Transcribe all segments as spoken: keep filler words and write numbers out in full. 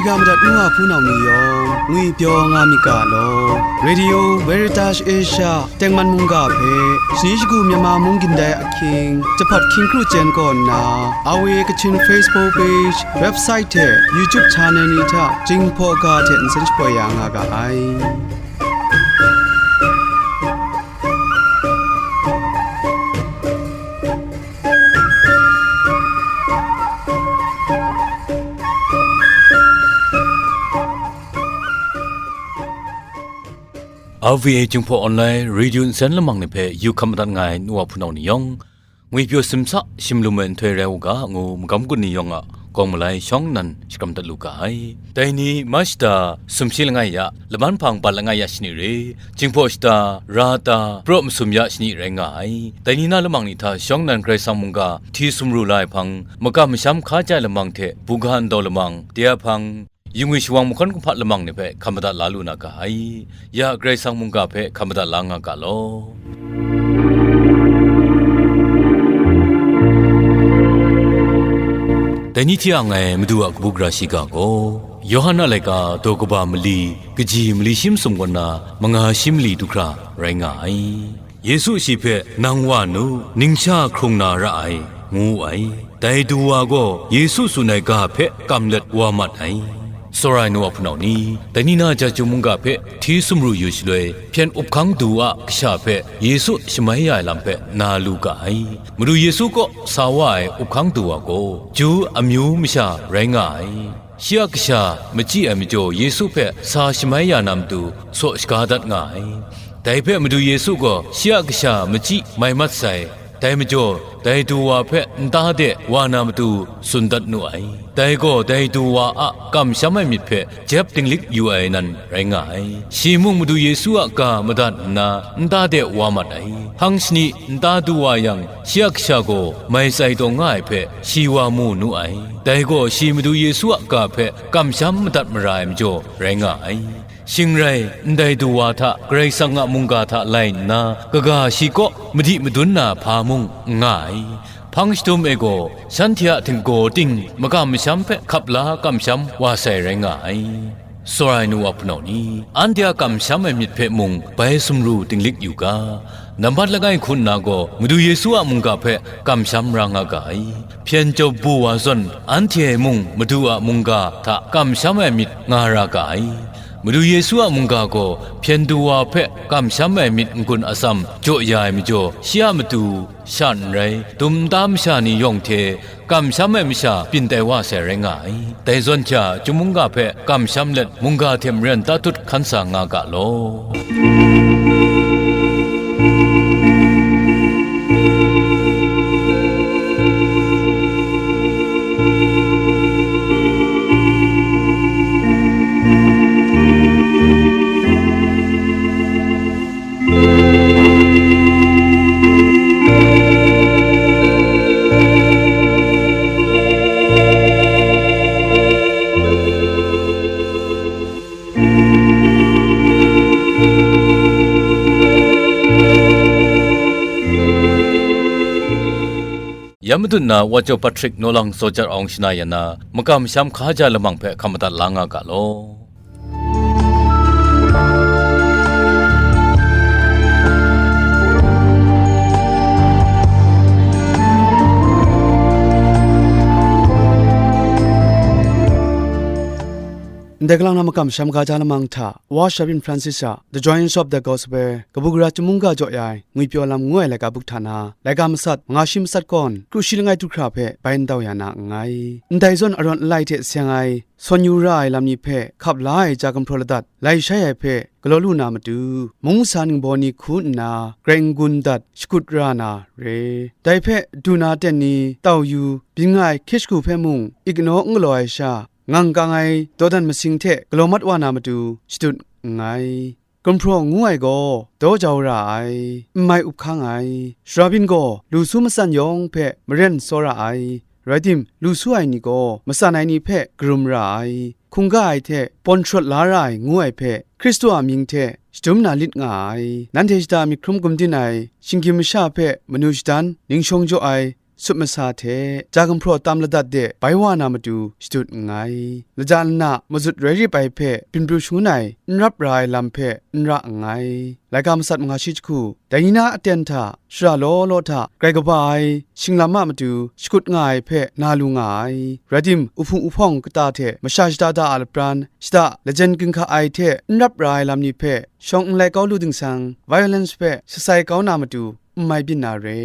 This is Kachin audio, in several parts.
Ya madat nu wa hpunau ni yawng, ngwipyaw nga myit ga law. Radio Veritas Asia tengman mungga hpe, shani shagu Myanmar mung gindai ahkying, jahpat hkying kru chyen kaw nna, A W A Kachin Facebook page, website hte YouTube channel ni hta Jinghpaw ga hte nsen shapoi ya nga ga ai. R V A Jinghpaw Online Radio nsen lamang ni hpe yu hkam madat nga ai nu wa hpunau ni yawng, ngwipyaw simsa shim lum ai nhtoi rai u ga ngu, magam gun ni yawng a kawng malai shawng nnan shakram dat lu ga ai. Dai ni, Mashta sumshi langai ya, laman hpang bat langai ya shani re, Jinghpaw shata, Rata, Praw masum ya shani rai nga ai. Dai ni na lamang ni hta shawng nnan Karai Kasang mungga hti sumru la ai hpang, makam masham hka ja ai lamang hte buga ndau lamang, de a hpang, yingwi shawang mahkawn kumhpa lamang ni hpe hkam madat la lu na ga ai. Ya Karai Kasang mungga hpe hkam madat la nga ga law. Dai ni hti a ngai Madu a kabu gara shiga gaw, Yawhan a laika daw kaba mali, kaji mali shi masum kaw na manga shi mali du hkra rai nga ai. Yesu shi hpe, "Nang wa nu, ningsha hkrung na ra ai," ngu wu ai. Dai du wa gaw Yesu tsun ai ga hpe kam let wa mat ai. Tsawra ai nu wa hpunau ni, dai ni na Jahtum mungga hpe hti sumru yu shaloi, hpyen up hkang du a kasha hpe Yesu shamai ya ai lam hpe na lu ga ai. Madu Yesu kaw sa wa ai up hkang du wa gaw, Ju amyu masha rai nga ai. Shi a kasha machyi ai majaw Yesu hpe sa shamai ya na matu saw shaga dat nga ai. Dai hpe Madu Yesu gaw shi a kasha machyi mai mat sai. Dai majaw, dai du wa hpe nta de wa na matu tsun dat nu ai. Dai gaw dai du wa a kamsham ai myit hpe jep dinglik yu ai nan rai nga ai. Shi mung Madu Yesu a ga madat nna nta de wa mat ai. Hpang shani nta du wa yang, shi a kasha gaw mai tsai taw nga ai hpe shi wa mu nu ai. Dai gaw shi Madu Yesu a ga hpe kamsham madat mara ai majaw rai nga ai. Shing rai, ndai du wa hta Karai Kasang a mungga hta lai nna, kaga shi kaw madi madun na hpa mung n nga ai. Hpang shadum e gaw, shanhte a htinggaw ting makam masham hpe hkap la kamsham wa sai rai nga ai. Tsawra ai nu wa hpunau ni, anhte a kamsham ai myit hpe mung bai sumru dinglik yu ga. Nambat langai hku nna gaw, Madu Yesu a mungga hpe kamsham ra nga ga ai. Hpyen jaw bu wa zawn, anhte mung Madu a mungga hta kamsham ai myit nga ra ga ai. Madu Yesu a mungga gaw hpyen du wa hpe kamsham ai myit n-gun atsam jaw ya ai majaw, shi a matu sha n rai, dum nta masha ni yawng hte kamsham ai masha byin tai wa sai rai nga ai. Dai zawn hte a, Chyum mungga hpe kamsham let, mungga hte maren tatut hkan sa nga ga law. Ya madun na Wa Jaw Patrick, Naw Lang Zaw Jat Awng Shana Yan na, makam masham hkaja lamang hpe hkam madat la nga ga law. Ndai kalang na makam masham hkaja lamang hta, Wa Shabin Francis a The Joyance of the Gospel, kabu gara Chyum mungga jaw ya ai, ngwipyaw lam ngu ai laika buk hta na, laika masat, manga shi matsat kawn, kru shi langai du hkra hpe bai ndau ya na nngai. Ndai zawn arawn alai hte seng ai, sawn yu ra ai lam ni hpe hkap la ai ja gumhpraw ladat, lai shai ai hpe galaw lu na matu, mung masa ningbaw ni hku nna grai n-gun dat shakut ra na re. Dai hpe du na ten ni tau yu byin nga ai hkye shagu hpe mung, ik kanaw n galaw ai sha, ngang kang ai dawdan masing hte galaw mat wa na matu shadut nngai. Gumhpraw ngu ai gaw daw jau ra ai, n mai up hkang ai. Sara byin gaw lu su matsan yawng hpe maren tsaw ra ai. Rai tim, lu su ai ni gaw matsan ai ni hpe karum ra ai, hkungga ai hte pawn sharawt la ra ai ngu ai hpe Hkristu a mying hte shadum na lit nga ai. Nanhte shada myit hkrum gumdin ai, shinggyim masha hpe manu shadan, ning shawng jaw ai, sup masa hte, ja gumhpraw tam ladat de bai wa na matu shadut nngai. Laja lana mazut rai rip ai hpe byin pru shangun ai n rap ra ai lam hpe n ra nngai. Laika matsat manga shi jahku, dai ni na aten hta, shara law law hta grai kaba ai shinglam a matu shakut nga ai hpe na lu nga ai. Rai tim, uhpung uhpawng kata hte masha shada da a lapran, shada lajen ginhka ai hte n rap ra ai lam ni hpe shawng n lai kau lu dingsang, violence hpe shatsai kau na matu n mai byin na re.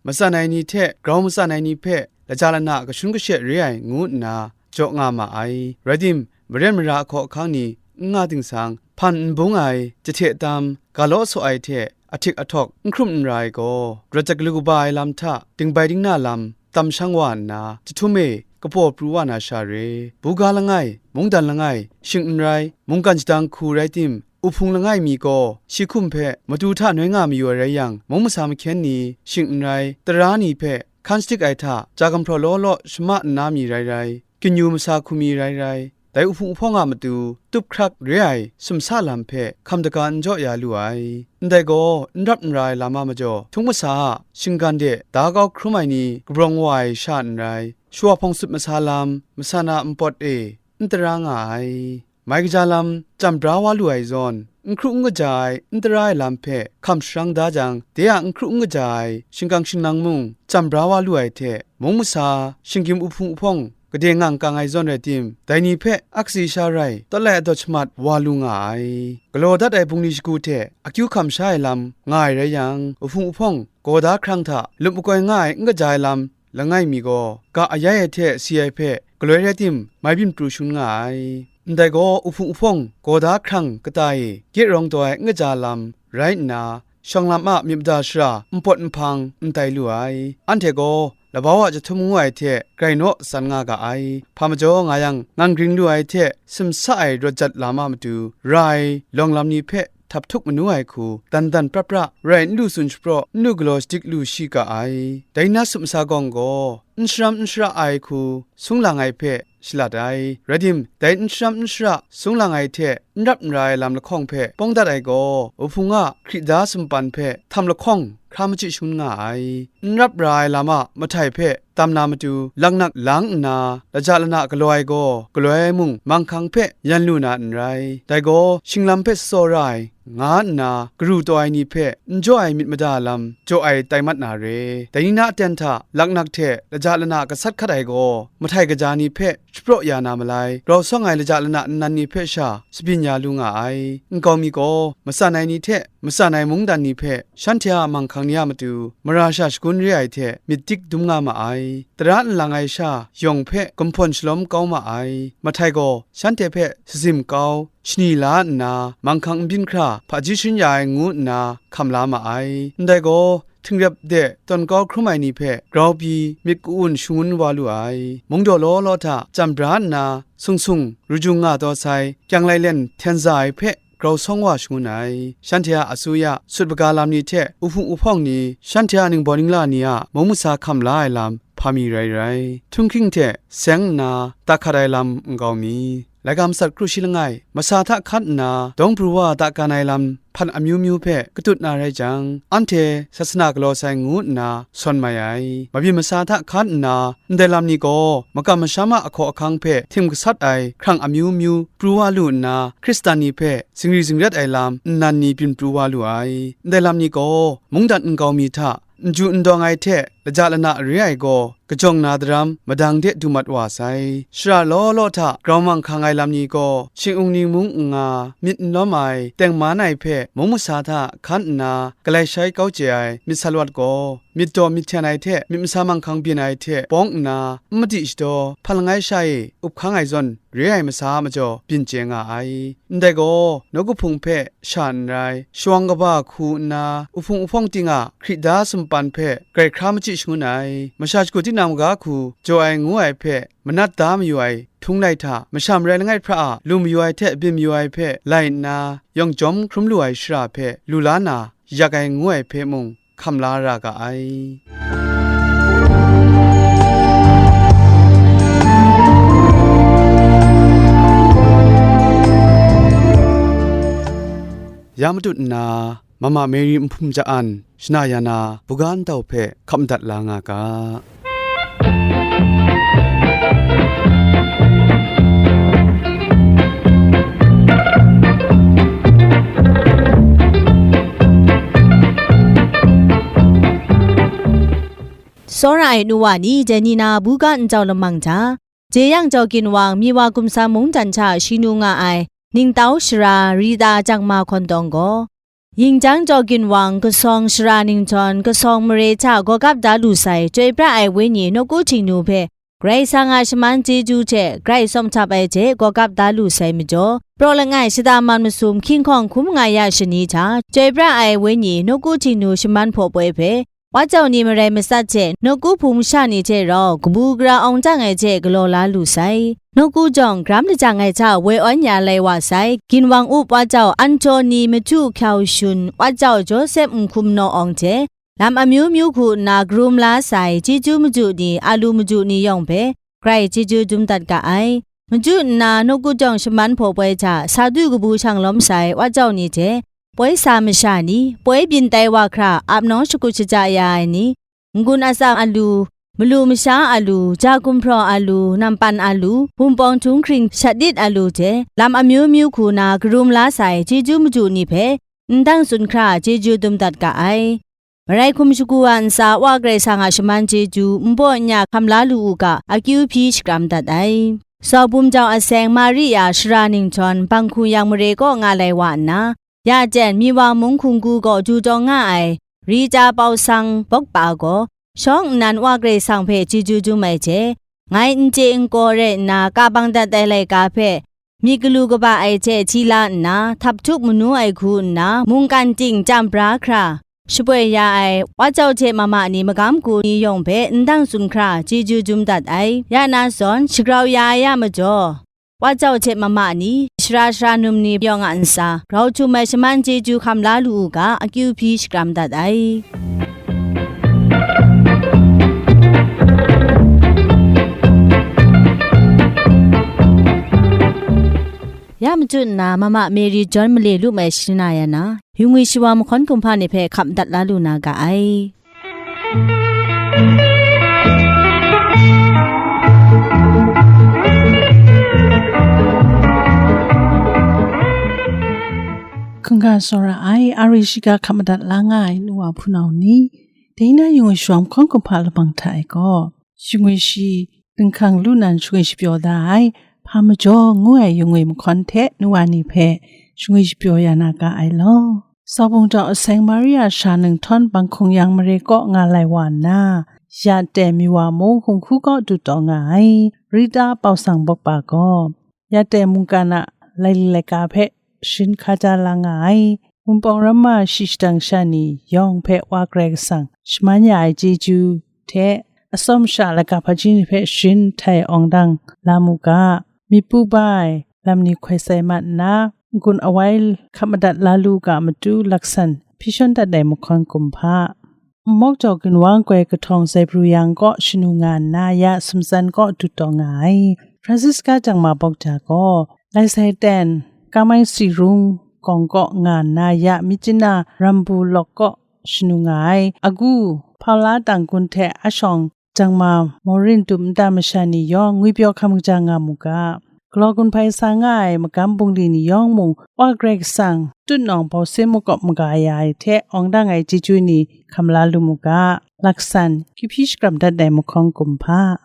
Matsan ai ni hte grau matsan ai ni hpe laja lana kashun kashe re ai ngu nna jaw nga ma ai. Rai tim, maren mara ahkaw ahkang ni n nga dingsang, hpan n bung ai, jahte tam, ga law saw ai hte ahtik ahtawk n hkrum n ra ai gaw, rawt jat galu kaba ai lam hta dingbai dingna lam tam shang wa nna, jahtum e kapaw pru wa na sha re, buga langai, mungdan langai, shing n rai, mungkan shadang hku rai tim, uhpung langai mi gaw shi hkum hpe matu hta noi nga mayu ai rai yang, mung masa mahkyen ni, shing n rai, tara ni hpe hkan shadik ai hta, ja gumhpraw law law shama nna mi rai rai, ginyu masa hku mi rai rai, dai uhpung uhpawng a matu tup hkrak re ai sumsa lam hpe hkam daga n jaw ya lu ai. Ndai gaw, n rap n ra ai lam a majaw, htung masa a shinggan de da kau hkrum ai ni kabrawng wa ai sha n rai, shawa hpawng sup masa lam, masa na npawt e n tara nga ai. Mai kaja lam, chyam bra wa lu ai zawn, n hkru n kaja ai, n tara ai lam hpe hkam sharang da jang, de a n hkru n kaja ai shingkang shingnang mung chyam bra wa lu ai hte, mung masa, shinggyim uhpung uhpawng, gade ngang kang ai zawn rai tim, dai ni hpe akatsi sha rai, tawt lai adawt shamat wa lu nga ai. Galaw dat ai bungli shagu hte akyu hkam sha ai lam nga ai rai yang, uhpung uhpawng gaw da hkrang hta lup makoi nga ai n kaja ai lam langai mi gaw, ga ayai ai hte si ai hpe galoi rai tim, mai byin pru shangun nga ai. Ndai gaw, uhpung uhpawng gaw da hkrang kata e gye rawng taw ai n kaja lam rai nna, shawng lam a myit mada shara npawt nhpang n tai lu ai. Anhte gaw labau a jahtum ngu ai hte grai naw tsan nga ga ai. Hpa majaw nga yang, ngang gring lu ai hte sumsa ai rawt jat lam a matu ra ai lawng lam ni hpe htap htuk manu ai hku, dan dan pra pra, rai n lu tsun shapraw, n lu galaw shadik lu shi ga ai. Dai na sup masa gawng gaw, n sharam n shara ai hku sung lang ai hpe shalat ai. Rai tim, dai n sharam n shara sung lang ai hte n rap n ra ai lam lahkawng hpe pawng dat ai gaw, uhpung a hkrita sumpan hpe htam lahkawng hkra machyi shangun nga ai. N rap ra ai lam a mahtai hpe tam na matu, laknak lang nna, laja lana galaw ai gaw, galaw ai mung manghkang hpe yan lu na n rai. Dai gaw, shinglam hpe tsawra ai, nga nna, garu taw ai ni hpe n jaw ai myit mada lam jaw ai tai mat na re. Dai ni na aten hta, laknak hte laja lana gasat hkat ai gaw, mahtai kaja ni hpe shapraw ya na malai, grau sawng ai laja lana nnan ni hpe sha shabyin ya lu nga ai. Nkau mi gaw, matsan ai ni hte matsan ai mungdan ni hpe shanhte a manghkang ni a matu mara sha shagun re ai hte myit dik dum nga ma ai. Tara nlang ai sha yawng hpe gumhpawn shalawm kau ma ai. Mahtai gaw shanhte hpe sazim kau, shani la nna, manghkang n byin hkra hpaji sharin ya ai ngu nna hkam la ma ai. Ndai gaw, htingrep de tawn kau hkrum ai ni hpe grau pyi myit ka-un shangun wa lu ai. Mungdaw law law hta chyam bra nna, sung sung rujung nga taw sai, kyang lailen hten za ai hpe grau sawng wa shangun ai. Shanhte a asuya, sut maga lam ni hte uhpung uhpawng ni, shanhte a ningbaw ningla ni a mung masa hkam la ai lam hpa mi rai rai, htunghking hte seng nna da hkat ai lam nkau mi, laika matsat kru shi langai, masa hta hkat nna dawng pru wa da gan ai lam hpan amyu myu hpe katut na rai jang, anhte sasana galaw sai ngu nna sawn mai ai. Mabyin masa hta hkat nna, ndai lam ni gaw makam masham a ahkaw ahkang hpe htim gasat ai hkrang amyu myu pru wa lu nna, Hkristan ni hpe zingri zingrat ai lam nnan ni byin pru wa lu ai. Ndai lam ni gaw mungdan nkau mi hta n ju n dawng ai hte laja lana re ai gaw, kajawng na daram madang de du mat wa sai. Shara law law hta grau manghkang ai lam ni gaw, shing-ung ningmung n nga, myit n lawm ai, tengman ai hpe mung masa hta hkan nna galai shai kau chye ai myit salawat gaw, myit daw myit hten ai hte myit masa manghkang byin ai hte bawng nna, n madi shadaw hpan langai sha e up hkang ai zawn re ai masa a majaw byin chye nga ai. Ndai gaw, nawku hpung hpe sha n rai, shawang kaba hku nna, uhpung uhpawng ting a hkrita sumpan hpe grai hkra machyi shangun ai. Masha shagu tinang maga hku jaw ai ngu ai hpe manat da mayu ai htung lai hta, masha marai langai hpra a lu mayu ai hte byin mayu ai hpe lai nna, yawng jawm hkrum lu ai shara hpe lu la na, yak ai ngu ai hpe mung hkam la ra ga ai. Ya matut nna, Mama Mary nhpum ja-an, shana ya na, buga ntau hpe hkap madat la nga ga. Tsawra ai nu wa ni, dai ni na buga njau lamang hta, jeyang jau ginwang, mi wa gumsam mungdan hta shing nu nga ai, ningtau sara Rita Jangma Hkawntawng gaw, yingjang jau ginwang, kasawng sara ningjawn, kasawng mare hta gawgap da lu sai, Chyoi pra ai Wenyi nawku Htingnu hpe Karai Kasang a shaman chyeju hte grai tsawm htap ai hte gawgap da lu sai majaw, praw langai shada man masum hkying hkawng hkum nga ya shani hta, Chyoi pra ai Wenyi nawku Htingnu shaman hpaw poi hpe, Wa jau ni marai matsat hte, nawku hpung masha ni hte rau kabu gara awng dang ai hte galaw la lu sai. Nawku jawng gram lajang ai hta woi awn ya lai wa sai. Ginwang up wa jau Antoni Maju Hkyau Shun, wa jau Josep Nhkum Naw Awng hte, lam amyu myu hku nna karum la sai, chyeju maju ni, alu maju ni yawng hpe, grai chyeju dum dat ga ai. Maju nna nawku jawng shaman hpaw poi hta, sa du kabu shang lawm sai, wa jau ni hte, poi sa masha ni, poi byin tai wa hkra, ap nawng shakut shaja ya ai ni, n-gun atsam alu, malu masha alu, ja gumhpraw alu, nampan alu, Wunpawng htunghkring shatdit alu hte, lam amyu myu hku na karum la sai chyeju maju ni hpe, ndang tsun hkra chyeju dum dat ga ai. Marai hkum shagu a ntsa Wa Karai Kasang a shaman chyeju nbaw n-ya hkam la lu u ga, akyu hpyi shakram dat ai. Sawbum jau aseng Maria sara ningjawn Banghku Yang Mare kaw nga lai wa nna, ya ten Miwa mung hkunggu gaw du taw nga ai Rita Pau Sang Bawkpa gaw, shawng nnan Wa Karai Kasang hpe chyeju dum ai hte, ngai n chye n kaw rai nna ka bang dat ai laika hpe, myit galu kaba ai hte hti la nna, htap htup manu ai hku nna, mungkan ting chyam bra hkra, shapoi ya ai, wa jau hte mama ni magam ku ni yawng hpe ndang tsun hkra chyeju dum dat ai. Ya na zawn, shagrau ya ai a majaw, wa jau hte mama ni, sara sara num ni yawng a ntsa, grau htum ai shaman chyeju hkam la lu u ga, akyu hpyi shakram dat ai. Ya machyu nna, mama Mary John male lu mai shana ya na, yungwi shawa mahkawn kumhpa ni hpe hkap dat la lu na ga ai. Hkungga tsawra ai, ari shiga hkap madat la nga ai nu wa hpunau ni, dai na yungwi shawa mahkawn kumhpa lamang hta e gaw, shingwi shi, dinghkang lu nan shingwi shapyaw da ai, hpa majaw ngu ai yungwi mahkawn hte nu wa ni hpe shingwi shapyaw ya na ga ai law. Sawbung jau aseng Maria sha ninghtawn Banghkung Yang Mare kaw nga lai wa nna, ya ten Miwa mung hkunggu kaw du taw nga ai, Rita Pau Sang Bawkpa gaw, ya ten mungkan a laili laika hpe sharin hkaja la nga ai, Wunpawng Ramma shi shadang sha ni yawng hpe Wa Karai Kasang shaman ya ai chyeju hte, atsawm sha laika hpaji ni hpe sharin htai awng dang la mu ga, myit pu ba ai lam ni hkoi sai mat nna, n-gun awai hkap madat la lu ga matu laksan hpyi shawn dat ai mahkawn kumhpa. Nmawk jau ginwang goi kahtawng Zaibru yang kaw shanu nga nna, ya sumtsan kaw du taw nga ai, Francisca Jangma Bawkja gaw, lai sai ten, Kamai Sirung gawng kaw nga nna, ya Myitkyina Rambu lawk kaw shanu nga ai, agu, Paula Tanggun hte ashawng Jangma Maureen dum nta masha ni yawng ngwipyaw hkam kaja nga mu ga, galaw gun hpai sa nga ai magam bungli ni yawng mung, Wa Karai Kasang tutnawng bawsin makawp maga ya ai hte awng dang ai chyeju ni hkam la lu mu ga, laksan, kyu hpyi shakram dat ai mahkawn kumhpa.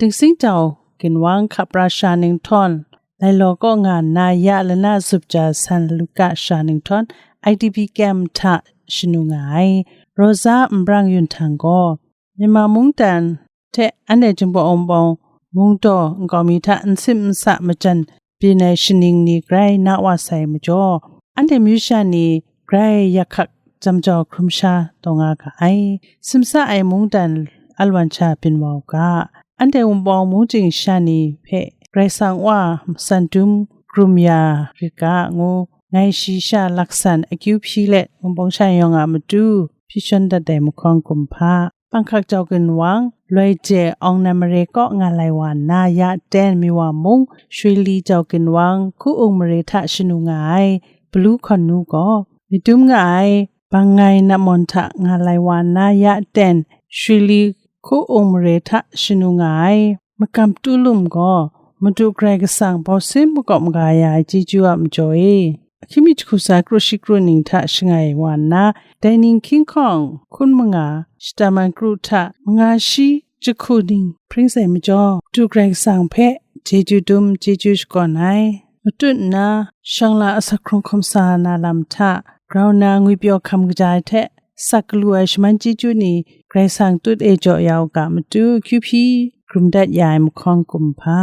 Dingsing jau ginwang hkap ra sha ninghtawn, Lailaw kaw nga nna, ya lana zup ja san Luka sha ninghtawn, I D P camp hta shanu nga ai, Rosa Nbrang Yun Htang gaw, Myanmar mungdan hte anhte Jinghpaw Wunpawng mungdaw nkau mi hta n sim n sa majan byin ai shaning ni grai na wa sai majaw, anhte myu sha ni grai yak hkak jam jau hkrum sha taw nga ga ai. Simsa ai mungdan alwan sha byin wa u ga, anhte Wunpawng mungchying sha ni hpe Karai Kasang Wa san dum krum ya rit ga ngu, ngai shi sha laksan akyu hpyi let Wunpawng sha yawng a matu hpyi shawn dat ai mahkawn kumhpa. Panghkak jau ginwang, loi je awng nan mare kaw nga lai wa nna, ya ten Miwa mung, Shwili jau ginwang, Hku-ung mare hta shanu nga ai, Palu hkawn nu gaw, myit dum nga ai, Bangngai Nammawn hta nga lai wa nna, ya ten, Shwili Hku-ung mare hta shanu nga ai, Makam Tulum gaw, Madu Karai Kasang bawsin makawp maga ya ai chyeju a majaw e, ahkying mi jahku tsa kru shi kru ning hta shangai wa nna, dai ning hkying hkawng hkun manga shata man kru hta manga shi jahku ning hpring sai majaw, Madu Karai Kasang hpe chyeju dum, chyeju shakawn ai. Matut nna, shawng la asak hkrung hkum sa na lam hta grau nna, ngwipyaw hkam kaja ai hte sak galu ai shaman chyeju ni Karai Kasang tut e jaw ya u ga, matu kyu hpyi krum dat ya ai mahkawn kumhpa.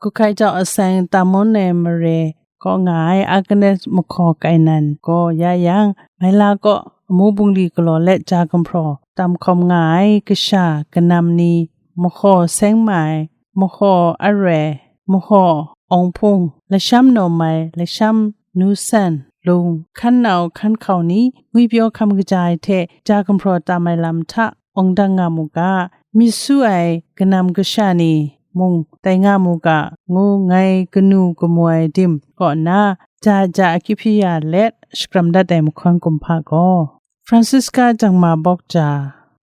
Kuhkai jau aseng Tamon e mare kaw nga ai Agnes mahkaw kainan gaw ya yang, Maila kaw amu bungli galaw let ja gumhpraw tam hkawm nga ai kasha kanam ni, mahaw Seng Mai, mahaw Are, mahaw Awng Hpung, lasham Naw Mai, lasham Nu San, lung hkan nau hkan hkau ni, ngwipyaw hkam kaja ai hte ja gumhpraw tam ai lam hta awng dang nga mu ga, myit su ai kanam kasha ni mung tai nga mu ga, ngu ngai kanu kamu ai dim kaw nna, ja ja akyu hpyi ya let shakram dat ai mahkawn kumhpa gaw, Francisca Jangma Bawk Ja,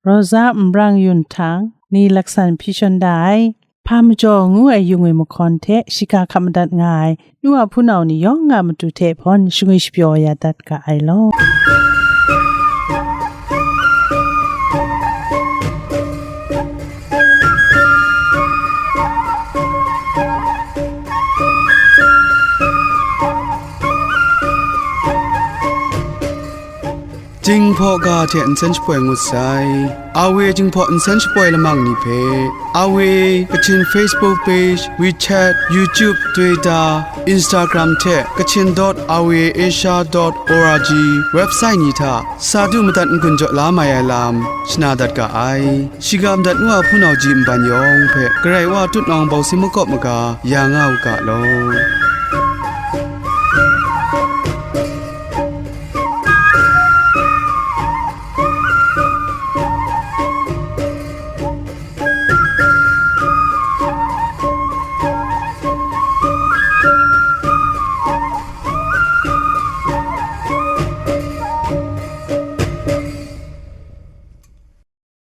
Rosa Nbrang Yun Htang ni laksan hpyi shawn da ai, Hpa Majaw ngu ai yung e mahkawn hte shiga hkap madat nga ai nu a hpunau ni yawng a matu hte hpawn shangwi shapyaw ya dat ga ai law. Jinghpaw ga hte nsen shapoi ngut sai. Awe Jinghpaw nsen shapoi lamang ni hpe, Awe Kachin Facebook page, WeChat, YouTube, Twitter, Instagram hte Kachin dot awe asia dot org website ni hta sa du madat n-gun jaw la mai ai lam shana dat ga ai. Shiga madat nu a hpunau ji nban yawng hpe Karai Wa tutnawng bawsing makawp maga ya nga u ga law.